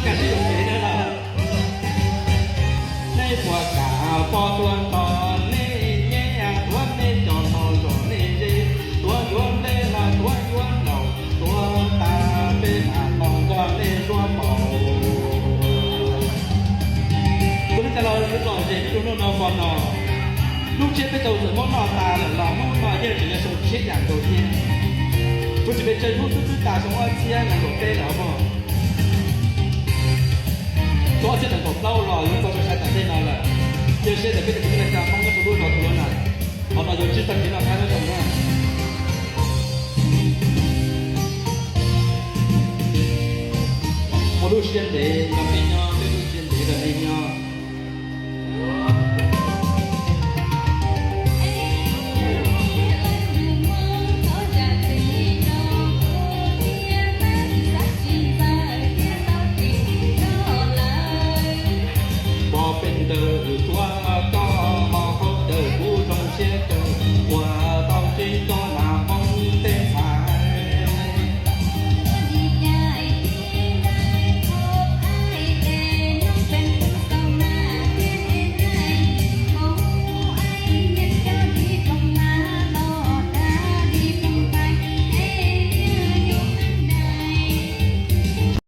Kam sib yuam kev no los. Nej puas kam poj tuag nto nej nyab, tuav nej cov hmo zom nej ze, tuav yuav nplej los tuav yuav nplaum, tuav tas peb mam los nrog nej zuaj paum. Kuv li cas los yuav lom zem peb tus hnub no pom no. Lub tsiab peb tau txawm muab noj tas lawm los hnub no yeej tseem yog xyoo tshiab yam nkaus thiab. Kuv tsis pes tsawg hnub xwb twb tas xyoo ob txhiab nees nkaum peb lawm mog. Xyoo ob txhiab nees nkaum plaub los yuav tau sawv sai tam ntej no lawm. Cia siab tias peb cov kwv tij neej tsa Hmoob nyob rau lub zos Tuam Luam na, qhov no yuav ntsib txoj kev noj qab nyob zoo na. Ua lub siab ntev rau nej nyob, peb lub siab ntev rau nej nyob.